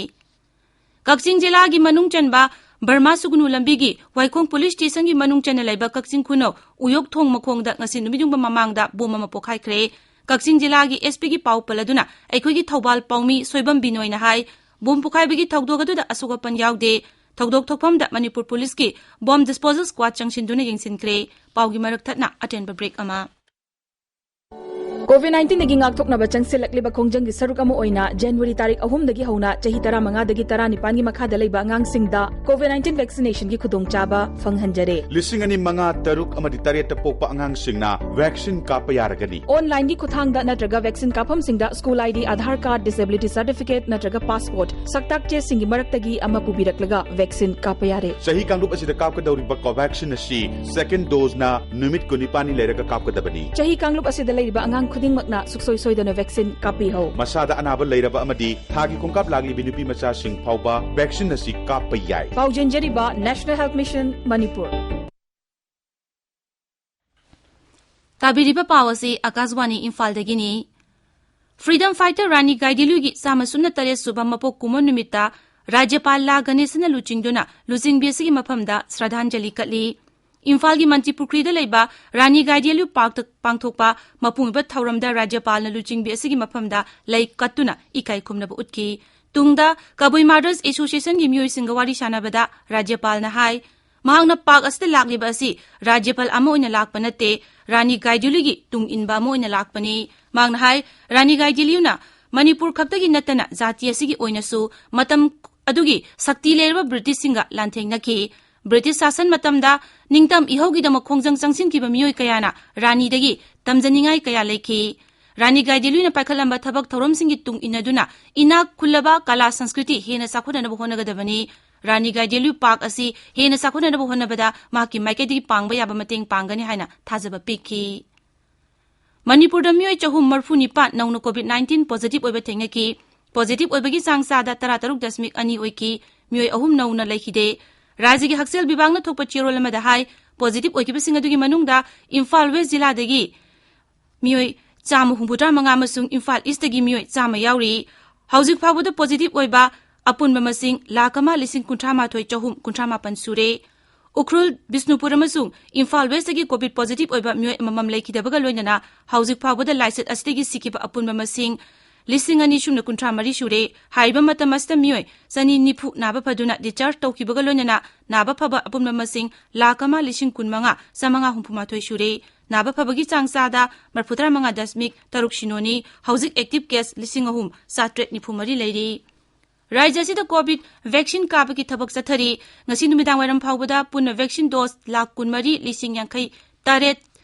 ꯀꯛꯆꯤꯡ ꯖꯤꯂꯥꯒꯤ ꯃꯅꯨꯡ ꯆꯟꯕ ꯕꯔꯃꯥ ꯁꯨꯒꯅꯨ ꯂꯝꯕꯤꯒꯤ ꯋꯥꯏꯈꯣꯡ ꯄꯨꯂꯤꯁ ꯁ꯭ꯇꯦꯁꯟꯒꯤ ꯃꯅꯨꯡ ꯆꯟꯅ ꯂꯩꯕ ꯀꯛꯆꯤꯡ ꯈꯨꯅꯧ ꯎꯌꯣꯛ ꯊꯣꯡ ꯃꯈꯣꯡꯗ ꯉꯁꯤ ꯅꯨꯃꯤꯠ ꯌꯨꯡꯕ ꯃꯃꯥꯡꯗ ꯕꯣꯝ ꯑꯃ ꯄꯣꯈꯥꯏꯈ꯭ꯔꯦ꯫ ꯀꯛꯆꯤꯡ ꯖꯤꯂꯥꯒꯤ ꯑꯦꯁ ꯄꯤꯒꯤ ꯄꯥꯎ ꯄꯜꯂꯗꯨꯅ ꯑꯩꯈꯣꯏꯒꯤ ꯊꯧꯕꯥꯜ ꯄꯥꯎꯃꯤ ꯁꯣꯏꯕꯝ ꯕꯤꯅꯣꯏꯅ ꯍꯥꯏ, ꯕꯣꯝ ꯄꯣꯈꯥꯏꯕꯒꯤ ꯊꯧꯗꯣꯛ ꯑꯗꯨꯗ ꯑꯁꯣꯛ ꯑꯄꯟ ꯌꯥꯎꯗꯦ꯫ ꯊꯧꯗꯣꯛ ꯊꯣꯛꯐꯝꯗ ꯃꯅꯤꯄꯨꯔ ꯄꯨꯂꯤꯁꯀꯤ ꯕꯣꯝ ꯗꯤꯁꯄꯣꯖꯦꯜ ꯁ꯭ꯀ꯭ꯋꯥꯗ ꯆꯪꯁꯤꯟꯗꯨꯅ ꯌꯦꯡꯁꯤꯟꯈ꯭ꯔꯦ꯫ ꯄꯥꯎꯒꯤ ꯃꯔꯛ ꯊꯠꯅ ꯑꯇꯦꯟꯕ ꯕ꯭ꯔꯦꯛ ꯑꯃ꯫ ꯀꯣꯚꯤꯗ ꯅꯥꯏꯟꯇꯤꯟꯗꯒꯤ ꯉꯥꯛꯊꯣꯛꯅꯕ ꯆꯪꯁꯤꯜꯂꯛꯂꯤꯕ ꯈꯣꯡꯖꯪꯒꯤ ꯁꯔꯨꯛ ꯑꯃ ꯑꯣꯏꯅ ꯖꯅꯋꯥꯔꯤ ꯇꯥꯔꯤꯛ ꯑꯍꯨꯝꯗꯒꯤ ꯍꯧꯅ ꯆꯍꯤ ꯇꯔꯥꯃꯉꯥꯗꯒꯤ ꯇꯔꯥꯅꯤꯄꯥꯟꯒꯤ ꯃꯈꯥꯗ ꯂꯩꯕ ꯑꯉꯥꯡꯁꯤꯡꯗ ꯀꯣꯚꯤꯗ ꯅꯥꯏꯟꯇꯤꯟ ꯚꯦꯛꯁꯤꯅꯦꯁꯟꯒꯤ ꯈꯨꯗꯣꯡꯆꯥꯕ ꯐꯪꯍꯟꯖꯔꯦ꯫ ꯂꯤꯁꯤꯡ ꯑꯅꯤ, ꯃꯉꯥ, ꯇꯔꯨꯛ ꯑꯃꯗꯤ ꯇꯔꯦꯠꯇ ꯄꯣꯛꯄ ꯑꯉꯥꯡꯁꯤꯡꯅ ꯚꯦꯛꯁꯤꯟ ꯀꯥꯞꯄ ꯌꯥꯔꯒꯅꯤ꯫ ꯑꯣꯟꯂꯥꯏꯟꯒꯤ ꯈꯨꯠꯊꯥꯡꯗ ꯅꯠꯇ꯭ꯔꯒ ꯚꯦꯛꯁꯤꯟ ꯀꯥꯞꯐꯝꯁꯤꯡꯗ school I D, Aadhaar card, disability certificate ꯅꯠꯇ꯭ꯔꯒ ꯄꯥꯁꯄꯣꯔꯠ, ꯁꯛꯇꯥꯛ ꯆꯦꯁꯤꯡꯒꯤ ꯃꯔꯛꯇꯒꯤ ꯑꯃ ꯄꯨꯕꯤꯔꯛꯂꯒ ꯚꯦꯛꯁꯤꯟ ꯀꯥꯞꯄ ꯌꯥꯔꯦ꯫ ꯆꯍꯤ ꯀꯥꯡꯂꯨꯞ ꯑꯁꯤꯗ ꯀꯥꯞꯀꯗꯧꯔꯤꯕ ꯀꯣꯚꯦꯛꯁꯤꯟ ꯑꯁꯤ ꯁꯦꯀꯦꯟ ꯗꯣꯖꯅ ꯅꯨꯃꯤꯠ ꯀꯨꯟꯅꯤꯄꯥꯟꯅꯤ ꯂꯩꯔꯒ ꯀꯥꯞꯀꯗꯕꯅꯤ꯫ ꯆꯍꯤ ꯀꯥꯡꯂꯨꯞ ꯑꯁꯤꯗ ꯂꯩꯔꯤꯕ ꯑꯉꯥꯡ ꯈꯨꯗꯤꯡꯃꯛꯅ ꯁꯨꯡꯁꯣꯏ ꯁꯣꯏꯗꯅ ꯚꯦꯛꯁꯤꯟ ꯀꯥꯞꯄꯤꯍꯧ꯫ ꯃꯁꯥꯗ ꯑꯅꯥꯕ ꯂꯩꯔꯕ ꯑꯃꯗꯤ ꯊꯥꯒꯤ ꯈꯣꯡꯀꯥꯞ ꯂꯥꯛꯂꯤꯕꯤ ꯅꯨꯄꯤ ꯃꯆꯥꯁꯤꯡ ꯐꯥꯎꯕ ꯚꯦꯛꯁꯤꯟ ꯑꯁꯤ ꯀꯥꯞꯄ ꯌꯥꯏ꯫ ꯄꯥꯎꯖꯦꯟꯖꯔꯤꯕ National Health Mission ꯃꯅꯤꯄꯨꯔ꯫ ꯇꯥꯕꯤꯔꯤꯕ ꯄꯥꯎ ꯑꯁꯤ ꯑꯀꯥꯁꯕꯥꯅꯤ ꯏꯝꯐꯥꯜꯗꯒꯤꯅꯤ꯫ ꯐ꯭ꯔꯤꯗꯝ ꯐꯥꯏꯇꯔ ꯔꯥꯅꯤ ꯒꯥꯏꯗꯤꯂꯨꯏꯒꯤ ꯆꯥꯝꯃ ꯁꯨꯞꯅ ꯇꯔꯦꯠ ꯁꯨꯕ ꯃꯄꯣꯛ ꯀꯨꯝꯑꯣꯟ ꯅꯨꯃꯤꯠꯇ ꯔꯥꯖ꯭ꯌꯄꯥꯜ ꯂꯥ ꯒꯅꯦꯁꯟꯅ ꯂꯨꯆꯤꯡꯗꯨꯅ ꯂꯨꯆꯤꯡꯕꯤ ꯑꯁꯤꯒꯤ ꯃꯐꯝꯗ ꯁ꯭ꯔꯗꯥꯟꯖꯂꯤ ꯀꯠꯂꯤ꯫ ꯏꯝꯐꯥꯜꯒꯤ ꯃꯟꯇ꯭ꯔꯤ ꯄꯨꯈ꯭ꯔꯤꯗ ꯂꯩꯕ ꯔꯥꯅꯤ ꯒꯥꯏꯗꯤꯂꯨ ꯄꯥꯔꯛꯇ ꯄꯥꯡꯊꯣꯛꯄ ꯃꯄꯨꯡ ꯑꯣꯏꯕ ꯊꯧꯔꯝꯗ ꯔꯥꯖ꯭ꯌꯄꯥꯜꯅ ꯂꯨꯆꯤꯡꯕꯤ ꯑꯁꯤꯒꯤ ꯃꯐꯝꯗ ꯂꯩ ꯀꯠꯇꯨꯅ ꯏꯀꯥꯏ ꯈꯨꯝꯅꯕ ꯎꯠꯈꯤ꯫ ꯇꯨꯡꯗ ꯀꯕꯨꯏ ꯃꯥꯔꯇꯔꯁ ꯑꯦꯁꯣꯁꯤꯌꯦꯁꯟꯒꯤ ꯃꯤꯑꯣꯏꯁꯤꯡꯒ ꯋꯥꯔꯤ ꯁꯥꯟꯅꯕꯗ ꯔꯥꯖ꯭ꯌꯄꯥꯜꯅ ꯍꯥꯏ, ꯃꯍꯥꯛꯅ ꯄꯥꯛ ꯑꯁꯤꯗ ꯂꯥꯛꯂꯤꯕ ꯑꯁꯤ ꯔꯥꯖ꯭ꯌꯄꯥꯜ ꯑꯃ ꯑꯣꯏꯅ ꯂꯥꯛꯄ ꯅꯠꯇꯦ, ꯔꯥꯅꯤ ꯒꯥꯏꯗꯤꯂꯨꯏꯒꯤ ꯇꯨꯡ ꯏꯟꯕ ꯑꯃ ꯑꯣꯏꯅ ꯂꯥꯛꯄꯅꯤ꯫ ꯃꯍꯥꯛꯅ ꯍꯥꯏ, ꯔꯥꯅꯤ ꯒꯥꯏꯗꯤꯂꯨꯏꯅ ꯃꯅꯤꯄꯨꯔ ꯈꯛꯇꯒꯤ ꯅꯠꯇꯅ ꯖꯥꯇꯤ ꯑꯁꯤꯒꯤ ꯑꯣꯏꯅꯁꯨ ꯃꯇꯝ ꯑꯗꯨꯒꯤ ꯁꯛꯇꯤ ꯂꯩꯔꯕ ꯕ꯭ꯔꯤꯇꯤꯁꯁꯤꯡꯒ ꯂꯥꯟꯊꯦꯡꯅꯈꯤ꯫ ꯕ꯭ꯔꯤꯇꯤꯁ ꯁꯥꯁꯟ ꯃꯇꯝꯗ ꯅꯤꯡꯇꯝ ꯏꯍꯧꯒꯤꯗꯃꯛ ꯈꯣꯡꯖꯪ ꯆꯪꯁꯤꯟꯈꯤꯕ ꯃꯤꯑꯣꯏ ꯀꯌꯥꯅ ꯔꯥꯅꯤꯗꯒꯤ ꯇꯝꯖꯅꯤꯡꯉꯥꯏ ꯀꯌꯥ ꯂꯩꯈꯤ꯫ ꯔꯥꯅꯤ ꯒꯥꯏꯗꯤꯂꯨꯏꯅ ꯄꯥꯏꯈꯠꯂꯝꯕ ꯊꯕꯛ ꯊꯧꯔꯝꯁꯤꯡꯒꯤ ꯇꯨꯡ ꯏꯟꯅꯗꯨꯅ ꯏꯅꯥꯛ ꯈꯨꯜꯂꯕ ꯀꯂꯥ ꯁꯪꯁꯀ꯭ꯔꯤꯇꯤ ꯍꯦꯟꯅ ꯆꯥꯎꯈꯠꯅꯅꯕ ꯍꯣꯠꯅꯒꯗꯕꯅꯤ꯫ ꯔꯥꯅꯤ ꯒꯥꯏꯗꯤꯂꯨꯏ ꯄꯥꯛ ꯑꯁꯤ ꯍꯦꯟꯅ ꯆꯥꯎꯈꯠꯅꯅꯕ ꯍꯣꯠꯅꯕꯗ ꯃꯍꯥꯛꯀꯤ ꯃꯥꯏꯀꯩꯗꯒꯤ ꯄꯥꯡꯕ ꯌꯥꯕ ꯃꯇꯦꯡ ꯄꯥꯡꯒꯅꯤ ꯍꯥꯏꯅ ꯊꯥꯖꯕ ꯄꯤꯈꯤ꯫ ꯃꯅꯤꯄꯨꯔꯗ ꯃꯤꯑꯣꯏ ꯆꯍꯨꯝ ꯃꯔꯤꯐꯨ ꯅꯤꯄꯥꯟ ꯅꯧꯅ COVID nineteen positive ꯑꯣꯏꯕ ꯊꯦꯡꯅꯈꯤ꯫ Positive ꯑꯣꯏꯕꯒꯤ ꯆꯥꯡ ꯆꯥꯗ ꯇꯔꯥ ꯇꯔꯨꯛ ꯗꯁꯃꯤꯛ ꯑꯅꯤ ꯑꯣꯏꯈꯤ꯫ ꯃꯤꯑꯣꯏ ꯑꯍꯨꯝ ꯅꯧꯅ ꯂꯩꯈꯤꯗꯦ꯫ ꯔꯥꯖ꯭ꯌꯒꯤ ꯍꯛꯁꯦꯜ ꯕꯤꯚꯥꯒꯅ ꯊꯣꯛꯄ ꯆꯦꯔꯣꯜ ꯑꯃꯗ ꯍꯥꯏ, positive ꯑꯣꯏꯈꯤꯕꯁꯤꯡ ꯑꯗꯨꯒꯤ ꯃꯅꯨꯡꯗ ꯏꯝꯐꯥꯜ ꯋꯦꯁ ꯖꯤꯂꯥꯗꯒꯤ ꯃꯤꯑꯣꯏ ꯆꯥꯝꯃ ꯍꯨꯝꯐꯨꯇꯔꯥ ꯃꯉꯥ ꯑꯃꯁꯨꯡ ꯏꯝꯐꯥꯜ ꯏꯁꯇꯒꯤ ꯃꯤꯑꯣꯏ ꯆꯥꯝꯃ ꯌꯥꯎꯔꯤ꯫ ꯍꯧꯖꯤꯛ ꯐꯥꯎꯕꯗ positive ꯑꯣꯏꯕ ꯑꯄꯨꯟꯕ ꯃꯁꯤꯡ ꯂꯥꯈ ꯑꯃ ꯂꯤꯁꯤꯡ ꯀꯨꯟꯊ꯭ꯔꯥ ꯃꯥꯊꯣꯏ ꯆꯍꯨꯝ ꯀꯨꯟꯊ꯭ꯔꯥ ꯃꯥꯄꯟ ꯁꯨꯔꯦ꯫ ꯎꯈ꯭ꯔꯨꯜ, ꯕꯤꯁꯅꯨꯄꯨꯔ ꯑꯃꯁꯨꯡ ꯏꯝꯐꯥꯜ ꯋꯦꯁꯇꯒꯤ COVID positive ꯑꯣꯏꯕ ꯃꯤꯑꯣꯏ ꯑꯃꯃꯝ ꯂꯩꯈꯤꯗꯕꯒ ꯂꯣꯏꯅꯅ ꯍꯧꯖꯤꯛ ꯐꯥꯎꯕꯗ ꯂꯥꯏꯆꯠ ꯑꯁꯤꯗꯒꯤ ꯁꯤꯈꯤꯕ ꯑꯄꯨꯟꯕ ꯃꯁꯤꯡ ꯂꯤꯁꯤꯡ ꯑꯅꯤ ꯁꯨꯞꯅ ꯀꯨꯟꯊ꯭ꯔꯥ ꯃꯔꯤ ꯁꯨꯔꯦ꯫ ꯍꯥꯏꯔꯤꯕ ꯃꯇꯝ ꯑꯁꯤꯗ ꯃꯤꯑꯣꯏ ꯆꯅꯤ ꯅꯤꯐꯨ ꯅꯥꯕ ꯐꯗꯨꯅ discharge ꯇꯧꯈꯤꯕꯒ ꯂꯣꯏꯅꯅ ꯅꯥꯕ ꯐꯕ ꯑꯄꯨꯟꯕ ꯃꯁꯤꯡ ꯂꯥꯈ ꯑꯃ ꯂꯤꯁꯤꯡ ꯀꯨꯟ ꯃꯉꯥ ꯆꯥꯃꯉꯥ ꯍꯨꯝꯐꯨ ꯃꯥꯊꯣꯏ ꯁꯨꯔꯦ꯫ ꯅꯥꯕ ꯐꯕꯒꯤ ꯆꯥꯡ ꯆꯥꯗ ꯃꯔꯤꯐꯨꯇꯔꯥ ꯃꯉꯥ ꯗꯁꯃꯤꯛ ꯇꯔꯨꯛ ꯁꯤꯅꯣꯅꯤ꯫ ꯍꯧꯖꯤꯛ active case ꯂꯤꯁꯤꯡ ꯑꯍꯨꯝ ꯆꯥꯇ꯭ꯔꯦꯠ ꯅꯤꯐꯨ ꯃꯔꯤ ꯂꯩꯔꯤ꯫ ꯔꯥꯖ꯭ꯌ ꯑꯁꯤꯗ COVID vaccine ꯀꯥꯞꯄꯒꯤ ꯊꯕꯛ ꯆꯠꯊꯔꯤ꯫ ꯉꯁꯤ ꯅꯨꯃꯤꯗꯥꯡ ꯋꯥꯏꯔꯝ ꯐꯥꯎꯕꯗ ꯄꯨꯟꯅ vaccine dose ꯂꯥꯈ ꯀꯨꯟꯃꯔꯤ ꯂꯤꯁꯤꯡ ꯌꯥꯡꯈꯩ ꯇꯔꯦꯠ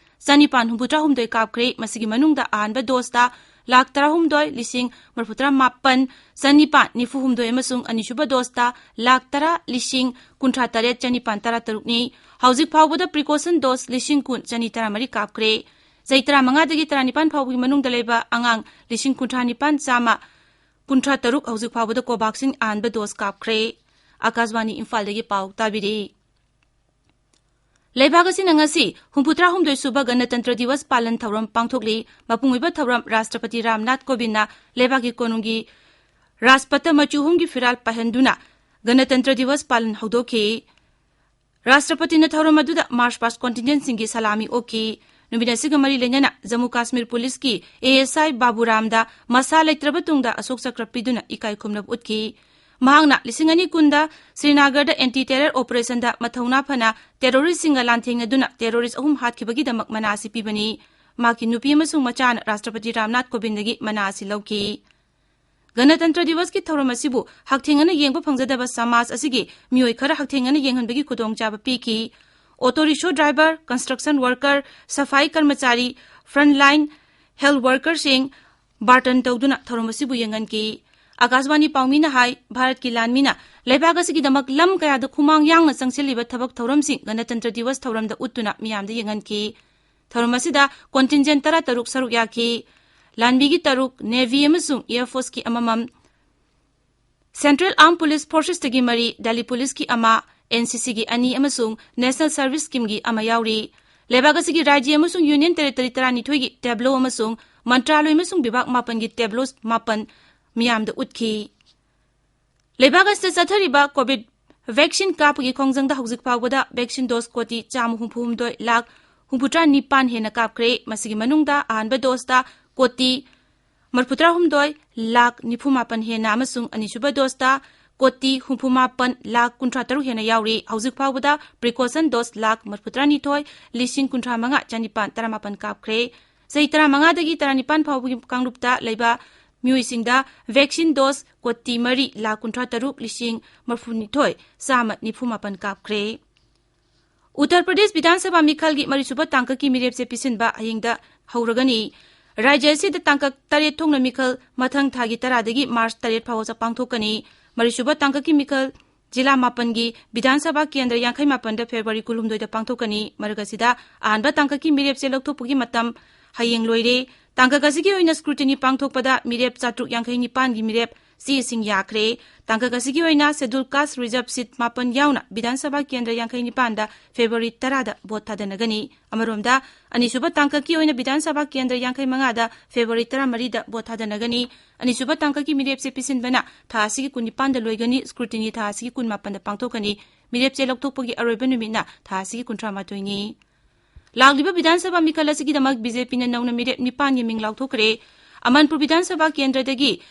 ꯆꯅꯤꯄꯥꯟ ꯍꯨꯝꯐꯨꯇꯔꯥ ꯍꯨꯝꯗꯣꯏ ꯀꯥꯞꯈ꯭ꯔꯦ꯫ ꯃꯁꯤꯒꯤ ꯃꯅꯨꯡꯗ ꯑꯍꯥꯟꯕ doseꯇ ꯂꯥꯈ ꯇꯔꯥꯍꯨꯝꯗꯣꯏ ꯂꯤꯁꯤꯡ ꯃꯔꯤꯐꯨꯇꯔꯥ ꯃꯥꯄꯟ ꯆꯅꯤꯄꯥꯟ ꯅꯤꯐꯨ ꯍꯨꯝꯗꯣꯏ ꯑꯃꯁꯨꯡ ꯑꯅꯤꯁꯨꯕ doseꯇ ꯂꯥꯈ ꯇꯔꯥ ꯂꯤꯁꯤꯡ ꯀꯨꯟꯊ꯭ꯔꯥ ꯇꯔꯦꯠ ꯆꯅꯤꯄꯥꯟ ꯇꯔꯥ ꯇꯔꯨꯛꯅꯤ꯫ ꯍꯧꯖꯤꯛ ꯐꯥꯎꯕꯗ precaution dose ꯂꯤꯁꯤꯡ ꯀꯨꯟ ꯆꯅꯤ ꯇꯔꯥꯃꯔꯤ ꯀꯥꯞꯈ꯭ꯔꯦ꯫ ꯆꯍꯤ ꯇꯔꯥꯃꯉꯥꯗꯒꯤ ꯇꯔꯥꯅꯤꯄꯥꯟ ꯐꯥꯎꯕꯒꯤ ꯃꯅꯨꯡꯗ ꯂꯩꯕ ꯑꯉꯥꯡ ꯂꯤꯁꯤꯡ ꯀꯨꯟꯊ꯭ꯔꯥ ꯅꯤꯄꯥꯟ ꯆꯥꯝꯃ ꯀꯨꯟꯊ꯭ꯔꯥ ꯇꯔꯨꯛ ꯍꯧꯖꯤꯛ ꯐꯥꯎꯕꯗ Covaxin ꯑꯍꯥꯟꯕ dose ꯀꯥꯞꯈ꯭ꯔꯦ꯫ ꯑꯀꯥꯁꯕꯥꯅꯤ ꯏꯝꯐꯥꯜꯗꯒꯤ ꯄꯥꯎ ꯇꯥꯕꯤꯔꯤ꯫ ꯂꯩꯕꯥꯛ ꯑꯁꯤꯅ ꯉꯁꯤ ꯍꯨꯝꯐꯨꯇꯔꯥ ꯍꯨꯝꯗꯣꯏ ꯁꯨꯕ ꯒꯅꯇꯟꯇ꯭ꯔ ꯗꯤꯋꯁ ꯄꯥꯂꯟ ꯊꯧꯔꯝ ꯄꯥꯡꯊꯣꯛꯂꯤ꯫ ꯃꯄꯨꯡ ꯑꯣꯏꯕ ꯊꯧꯔꯝ ꯔꯥꯁꯇ꯭ꯔꯄꯇꯤ ꯔꯥꯝꯅꯥꯊ ꯀꯣꯕꯤꯟꯗꯅ ꯂꯩꯕꯥꯛꯀꯤ ꯀꯣꯅꯨꯡꯒꯤ ꯔꯥꯖꯄꯊ ꯃꯆꯨ ꯑꯍꯨꯝꯒꯤ ꯐꯤꯔꯥꯜ ꯄꯥꯏꯍꯟꯗꯨꯅ ꯒꯅꯇꯟꯇ꯭ꯔ ꯗꯤꯋꯁ ꯄꯥꯂꯟ ꯍꯧꯗꯣꯛꯈꯤ꯫ ꯔꯥꯁꯇ꯭ꯔꯄꯇꯤꯅ ꯊꯧꯔꯝ ꯑꯗꯨꯗ march past contingentꯁꯤꯡꯒꯤ ꯁꯂꯥꯃꯤ ꯑꯣꯛꯈꯤ꯫ ꯅꯨꯃꯤꯠ ꯑꯁꯤꯒ ꯃꯔꯤ ꯂꯩꯅꯅ ꯖꯝꯃꯨ ꯀꯥꯁꯃꯤꯔ ꯄꯨꯂꯤꯁꯀꯤ ASI ꯕꯥꯕꯨꯔꯥꯝꯗ ꯃꯁꯥ ꯂꯩꯇ꯭ꯔꯕ ꯇꯨꯡꯗ ꯑꯁꯣꯛ ꯆꯀ꯭ꯔ ꯄꯤꯗꯨꯅ ꯏꯀꯥꯏ ꯈꯨꯝꯅꯕ ꯎꯠꯈꯤ꯫ ꯃꯍꯥꯛꯅ ꯂꯤꯁꯤꯡ ꯑꯅꯤ ꯀꯨꯟꯗ ꯁ꯭ꯔꯤꯅꯥꯒꯔꯗ anti terror operationꯗ ꯃꯊꯧꯅꯥ ꯐꯅ terroristꯁꯤꯡꯒ ꯂꯥꯟꯊꯦꯡꯅꯗꯨꯅ terrorist ꯑꯍꯨꯝ ꯍꯥꯠꯈꯤꯕꯒꯤꯗꯃꯛ ꯃꯅꯥ ꯑꯁꯤ ꯄꯤꯕꯅꯤ꯫ ꯃꯍꯥꯛꯀꯤ ꯅꯨꯄꯤ ꯑꯃꯁꯨꯡ ꯃꯆꯥꯅ ꯔꯥꯁꯇ꯭ꯔꯄꯇꯤ ꯔꯥꯝꯅꯥꯊ ꯀꯣꯕꯤꯟꯗꯒꯤ ꯃꯅꯥ ꯑꯁꯤ ꯂꯧꯈꯤ꯫ ꯒꯅꯇꯟꯇ꯭ꯔ ꯗꯤꯋꯁꯀꯤ ꯊꯧꯔꯝ ꯑꯁꯤꯕꯨ ꯍꯛꯊꯦꯡꯅꯅ ꯌꯦꯡꯕ ꯐꯪꯖꯗꯕ ꯁꯃꯥꯖ ꯑꯁꯤꯒꯤ ꯃꯤꯑꯣꯏ ꯈꯔ ꯍꯛꯊꯦꯡꯅꯅ ꯌꯦꯡꯍꯟꯕꯒꯤ ꯈꯨꯗꯣꯡꯆꯥꯕ ꯄꯤꯈꯤ꯫ Auto rickshaw driver, construction worker, ꯁꯐꯥꯏ ꯀꯔꯃꯆꯥꯔꯤ, frontline health workerꯁꯤꯡ ꯕꯥꯔꯇꯟ ꯇꯧꯗꯨꯅ ꯊꯧꯔꯝ ꯑꯁꯤꯕꯨ ꯌꯦꯡꯍꯟꯈꯤ꯫ ꯑꯀꯥꯁꯕꯥꯅꯤ ꯄꯥꯎꯃꯤꯅ ꯍꯥꯏ, ꯚꯥꯔꯠꯀꯤ ꯂꯥꯟꯃꯤꯅ ꯂꯩꯕꯥꯛ ꯑꯁꯤꯒꯤꯗꯃꯛ ꯂꯝ ꯀꯌꯥꯗ ꯈꯨꯃꯥꯡ ꯌꯥꯡꯅ ꯆꯪꯁꯤꯜꯂꯤꯕ ꯊꯕꯛ ꯊꯧꯔꯝꯁꯤꯡ ꯒꯅꯇꯟꯇ꯭ꯔ ꯗꯤꯋꯁ ꯊꯧꯔꯝꯗ ꯎꯠꯇꯨꯅ ꯃꯤꯌꯥꯝꯗ ꯌꯦꯡꯍꯟꯈꯤ꯫ ꯊꯧꯔꯝ ꯑꯁꯤꯗ contingent ꯇꯔꯥꯇꯔꯨꯛ ꯁꯔꯨꯛ ꯌꯥꯈꯤ꯫ ꯂꯥꯟꯃꯤꯒꯤ ꯇꯔꯨꯛ, Navy ꯑꯃꯁꯨꯡ Air Forceꯀꯤ ꯑꯃꯃꯝ, Central Armed Police Forcesꯇꯒꯤ ꯃꯔꯤ, Delhi Policeꯀꯤ ꯑꯃ, NCCꯒꯤ ꯑꯅꯤ ꯑꯃꯁꯨꯡ National Service Schemeꯒꯤ ꯑꯃ ꯌꯥꯎꯔꯤ꯫ ꯂꯩꯕꯥꯛ ꯑꯁꯤꯒꯤ ꯔꯥꯖ꯭ꯌ ꯑꯃꯁꯨꯡ Union Territory ꯇꯔꯥꯅꯤꯊꯣꯏꯒꯤ tableau ꯑꯃꯁꯨꯡ ꯃꯟꯇ꯭ꯔꯥꯂꯣꯏ ꯑꯃꯁꯨꯡ ꯕꯤꯚꯥꯒ ꯃꯥꯄꯟꯒꯤ tableaus ꯃꯥꯄꯟ ꯃꯤꯌꯥꯝꯗ ꯎꯠꯈꯤ꯫ ꯂꯩꯕꯥꯛ ꯑꯁꯤꯗ ꯆꯠꯊꯔꯤꯕ COVID vaccine ꯀꯥꯞꯄꯒꯤ ꯈꯣꯡꯖꯪꯗ ꯍꯧꯖꯤꯛ ꯐꯥꯎꯕꯗ vaccine dose ꯀꯣꯇꯤ ꯆꯥꯝꯃ ꯍꯨꯝꯐꯨ ꯍꯨꯝꯗꯣꯏ ꯂꯥꯈ ꯍꯨꯝꯐꯨꯇꯔꯥ ꯅꯤꯄꯥꯟ ꯍꯦꯟꯅ ꯀꯥꯞꯈ꯭ꯔꯦ꯫ ꯃꯁꯤꯒꯤ ꯃꯅꯨꯡꯗ ꯑꯍꯥꯟꯕ doseꯇ ꯀꯣꯇꯤ ꯃꯔꯤꯐꯨꯇꯔꯥ ꯍꯨꯝꯗꯣꯏ ꯂꯥꯈ ꯅꯤꯐꯨ ꯃꯥꯄꯟ ꯍꯦꯟꯅ ꯑꯃꯁꯨꯡ ꯑꯅꯤꯁꯨꯕ doseꯇ ꯀꯣꯇꯤ ꯍꯨꯝꯐꯨ ꯃꯥꯄꯟ ꯂꯥꯈ ꯀꯨꯟꯊ꯭ꯔꯥ ꯇꯔꯨꯛ ꯍꯦꯟꯅ ꯌꯥꯎꯔꯤ꯫ ꯍꯧꯖꯤꯛ ꯐꯥꯎꯕꯗ precaution dose ꯂꯥꯈ ꯃꯔꯤꯐꯨꯇꯔꯥ ꯅꯤꯊꯣꯏ ꯂꯤꯁꯤꯡ ꯀꯨꯟꯊ꯭ꯔꯥ ꯃꯉꯥ ꯆꯅꯤꯄꯥꯟ ꯇꯔꯥꯃꯥꯄꯟ ꯀꯥꯞꯈ꯭ꯔꯦ꯫ ꯆꯍꯤ ꯇꯔꯥꯃꯉꯥꯗꯒꯤ ꯇꯔꯥꯅꯤꯄꯥꯟ ꯐꯥꯎꯕꯒꯤ ꯀꯥꯡꯂꯨꯞꯇ ꯂꯩꯕ ꯃꯤꯑꯣꯏꯁꯤꯡꯗ vaccine dose ꯀꯣꯇꯤ ꯃꯔꯤ ꯂꯥꯈ ꯀꯨꯟꯊ꯭ꯔꯥ ꯇꯔꯨꯛ ꯂꯤꯁꯤꯡ ꯃꯔꯤꯐꯨꯅꯤꯊꯣꯏ ꯆꯥꯝꯃ ꯅꯤꯐꯨ ꯃꯥꯄꯟ ꯀꯥꯞꯈ꯭ꯔꯦ꯫ ꯎꯠꯇꯔ ꯄ꯭ꯔꯗꯦꯁ ꯕꯤꯙꯥꯟ ꯁꯚꯥ ꯃꯤꯈꯜꯒꯤ ꯃꯔꯤꯁꯨꯕ ꯇꯥꯡꯀꯛꯀꯤ ꯃꯤꯔꯦꯞꯁꯦ ꯄꯤꯁꯤꯟꯕ ꯍꯌꯦꯡꯗ ꯍꯧꯔꯒꯅꯤ꯫ ꯔꯥꯖ꯭ꯌ ꯑꯁꯤꯗ ꯇꯥꯡꯀꯛ ꯇꯔꯦꯠ ꯊꯣꯛꯅ ꯃꯤꯈꯜ ꯃꯊꯪ ꯊꯥꯒꯤ ꯇꯔꯥꯗꯒꯤ ꯃꯥꯔꯆ ꯇꯔꯦꯠ ꯐꯥꯎꯕ ꯄꯥꯡꯊꯣꯛꯀꯅꯤ꯫ ꯃꯔꯤꯁꯨꯕ ꯇꯥꯡꯀꯛꯀꯤ ꯃꯤꯈꯜ ꯖꯤꯂꯥ ꯃꯥꯄꯟꯒꯤ ꯕꯤꯙꯥꯟ ꯁꯚꯥ ꯀꯦꯟꯗ꯭ꯔ ꯌꯥꯡꯈꯩ ꯃꯥꯄꯟꯗ ꯐꯦꯕ꯭ꯔꯨꯋꯥꯔꯤ ꯀꯨꯟꯍꯨꯝꯗꯣꯏꯗ ꯄꯥꯡꯊꯣꯛꯀꯅꯤ꯫ ꯃꯔꯛ ꯑꯁꯤꯗ ꯑꯍꯥꯟꯕ ꯇꯥꯡꯀꯛꯀꯤ ꯃꯤꯔꯦꯞꯁꯦ ꯂꯧꯊꯣꯛꯄꯒꯤ ꯃꯇꯝ ꯍꯌꯦꯡ ꯂꯣꯏꯔꯦ꯫ ꯇꯥꯡꯀꯛ ꯑꯁꯤꯒꯤ ꯑꯣꯏꯅ scrutiny ꯄꯥꯡꯊꯣꯛꯄꯗ ꯃꯤꯔꯦꯞ ꯆꯥꯇ꯭ꯔꯨꯛ ꯌꯥꯡꯈꯩ ꯅꯤꯄꯥꯟꯒꯤ ꯃꯤꯔꯦꯞ ꯆꯦꯁꯤꯡ ꯌꯥꯈ꯭ꯔꯦ꯫ ꯇꯥꯡꯀꯛ ꯑꯁꯤꯒꯤ ꯑꯣꯏꯅ scheduled caste reserve seat ꯃꯥꯄꯟ ꯌꯥꯎꯅ ꯕꯤꯙꯥꯟ ꯁꯚꯥ ꯀꯦꯟꯗ꯭ꯔ ꯌꯥꯡꯈꯩ ꯅꯤꯄꯥꯟꯗ ꯐꯦꯕ꯭ꯔꯨꯋꯥꯔꯤ ꯇꯔꯥꯗ ꯚꯣꯠ ꯊꯥꯗꯅꯒꯅꯤ꯫ ꯑꯃꯔꯣꯝꯗ, ꯑꯅꯤꯁꯨꯕ ꯇꯥꯡꯀꯛꯀꯤ ꯑꯣꯏꯅ ꯕꯤꯙꯥꯟ ꯁꯚꯥ ꯀꯦꯟꯗ꯭ꯔ ꯌꯥꯡꯈꯩ ꯃꯉꯥꯗ ꯐꯦꯕ꯭ꯔꯨꯋꯥꯔꯤ ꯇꯔꯥꯃꯔꯤꯗ ꯚꯣꯠ ꯊꯥꯗꯅꯒꯅꯤ꯫ ꯑꯅꯤꯁꯨꯕ ꯇꯥꯡꯀꯛꯀꯤ ꯃꯤꯔꯦꯞꯁꯦ ꯄꯤꯁꯤꯟꯕꯅ ꯊꯥ ꯑꯁꯤꯒꯤ ꯀꯨꯟꯅꯤꯄꯥꯟꯗ ꯂꯣꯏꯒꯅꯤ꯫ Scrutiny ꯊꯥ ꯑꯁꯤꯒꯤ ꯀꯨꯟꯃꯥꯄꯟꯗ ꯄꯥꯡꯊꯣꯛꯀꯅꯤ꯫ ꯃꯤꯔꯦꯞꯆꯦ ꯂꯧꯊꯣꯛꯄꯒꯤ ꯑꯔꯣꯏꯕ ꯅꯨꯃꯤꯠꯅ ꯊꯥ ꯑꯁꯤꯒꯤ ꯀꯨꯟꯊ꯭ꯔꯥ ꯃꯥꯊꯣꯏꯅꯤ꯫ ꯂꯥꯛꯂꯤꯕ ꯕꯤꯙꯥꯟ ꯁꯚꯥ ꯃꯤꯈꯜ ꯑꯁꯤꯒꯤꯗꯃꯛ ꯕꯤ ꯖꯦ ꯄꯤꯅ ꯅꯧꯅ ꯃꯤꯔꯦꯞ ꯅꯤꯄꯥꯟꯒꯤ ꯃꯤꯡ ꯂꯥꯎꯊꯣꯛꯈ꯭ꯔꯦ꯫ ꯑꯃꯟꯄꯨꯔ ꯕꯤꯙꯥꯟ ꯁꯚꯥ ꯀꯦꯟꯗ꯭ꯔꯗꯒꯤ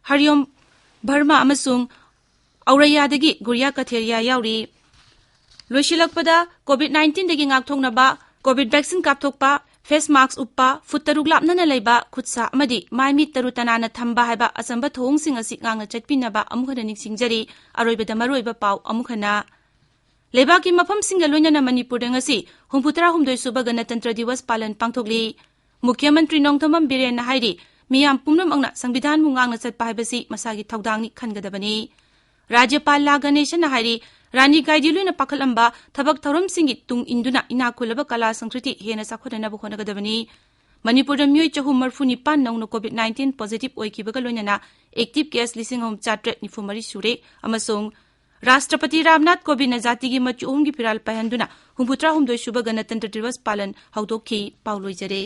ꯍꯔꯤꯑꯣꯝ ꯚꯔꯃ ꯑꯃꯁꯨꯡ ꯑꯧꯔꯩꯌꯥꯗꯒꯤ ꯒꯨꯔꯤꯌꯥ ꯀꯊꯦꯔꯤꯌꯥ ꯌꯥꯎꯔꯤ꯫ ꯂꯣꯏꯁꯤꯜꯂꯛꯄꯗ, COVID nineteenꯗꯒꯤ ꯉꯥꯛꯊꯣꯛꯅꯕ COVID vaccine ꯀꯥꯞꯊꯣꯛꯄ, face mask ꯎꯞꯄ, ꯐꯨꯠ ꯇꯔꯨꯛ ꯂꯥꯞꯅꯅ ꯂꯩꯕ, ꯈꯨꯠ ꯁꯥ ꯑꯃꯗꯤ ꯃꯥꯏ ꯃꯤꯠ ꯇꯔꯨ ꯇꯅꯥꯟꯅ ꯊꯝꯕ ꯍꯥꯏꯕ ꯑꯆꯝꯕ ꯊꯧꯑꯣꯡꯁꯤꯡ ꯑꯁꯤ ꯉꯥꯛꯅ ꯆꯠꯄꯤꯅꯕ ꯑꯃꯨꯛ ꯍꯟꯅ ꯅꯤꯡꯁꯤꯡꯖꯔꯤ꯫ ꯑꯔꯣꯏꯕꯗ ꯃꯔꯨꯑꯣꯏꯕ ꯄꯥꯎ ꯑꯃꯨꯛ ꯍꯟꯅ꯫ ꯂꯩꯕꯥꯛꯀꯤ ꯃꯐꯝꯁꯤꯡꯒ ꯂꯣꯏꯅꯅ ꯃꯅꯤꯄꯨꯔꯗ ꯉꯁꯤ ꯍꯨꯝꯐꯨꯇꯔꯥ ꯍꯨꯝꯗꯣꯏ ꯁꯨꯕ ꯒꯅꯇꯟꯇ꯭ꯔ ꯗꯤꯋꯁ ꯄꯥꯂꯟ ꯄꯥꯡꯊꯣꯛꯂꯤ꯫ ꯃꯨꯈ꯭ꯌ ꯃꯟꯇ꯭ꯔꯤ ꯅꯣꯡꯊꯣꯝꯕꯝ ꯕꯤꯔꯦꯟꯅ ꯍꯥꯏꯔꯤ, ꯃꯤꯌꯥꯝ ꯄꯨꯝꯅꯃꯛꯅ ꯁꯪꯕꯤꯙꯥꯟꯕꯨ ꯉꯥꯛꯅ ꯆꯠꯄ ꯍꯥꯏꯕꯁꯤ ꯃꯁꯥꯒꯤ ꯊꯧꯗꯥꯡꯅꯤ ꯈꯟꯒꯗꯕꯅꯤ꯫ ꯔꯥꯖ꯭ꯌꯄꯥꯜ ꯂꯥ ꯒꯅꯦꯁꯟꯅ ꯍꯥꯏꯔꯤ, ꯔꯥꯅꯤ ꯒꯥꯏꯗꯤꯟꯂꯨꯏꯅ ꯄꯥꯈꯠꯂꯝꯕ ꯊꯕꯛ ꯊꯧꯔꯝꯁꯤꯡꯒꯤ ꯇꯨꯡ ꯏꯟꯗꯨꯅ ꯏꯅꯥꯛ ꯈꯨꯜꯂꯕ ꯀꯂꯥ ꯁꯪꯁꯀ꯭ꯔꯤꯇꯤ ꯍꯦꯟꯅ ꯆꯥꯎꯈꯠꯅꯅꯕ ꯍꯣꯠꯅꯒꯗꯕꯅꯤ꯫ ꯃꯅꯤꯄꯨꯔꯗ ꯃꯤꯑꯣꯏ ꯆꯍꯨꯝ ꯃꯔꯤꯐꯨ ꯅꯤꯄꯥꯟ ꯅꯧꯅ COVID nineteen positive ꯑꯣꯏꯈꯤꯕꯒ ꯂꯣꯏꯅꯅ active case ꯂꯤꯁꯤꯡ ꯑꯍꯨꯝ ꯆꯥꯇ꯭ꯔꯦꯠ ꯅꯤꯐꯨ ꯃꯔꯤ ꯁꯨꯔꯦ ꯑꯃꯁꯨꯡ ꯔꯥꯁꯇ꯭ꯔꯄꯇꯤ ꯔꯥꯝꯅꯥꯊ ꯀꯣꯕꯤꯟꯗꯅ ꯖꯥꯇꯤꯒꯤ ꯃꯆꯨ ꯑꯍꯨꯝꯒꯤ ꯐꯤꯔꯥꯜ ꯄꯥꯏꯍꯟꯗꯨꯅ ꯍꯨꯝꯐꯨꯇꯔꯥ ꯍꯨꯝꯗꯣꯏ ꯁꯨꯕ ꯒꯅꯇꯟꯇ꯭ꯔ ꯗꯤꯋꯁ ꯄꯥꯂꯟ ꯍꯧꯗꯣꯛꯈꯤ꯫ ꯄꯥꯎ ꯂꯣꯏꯖꯔꯦ꯫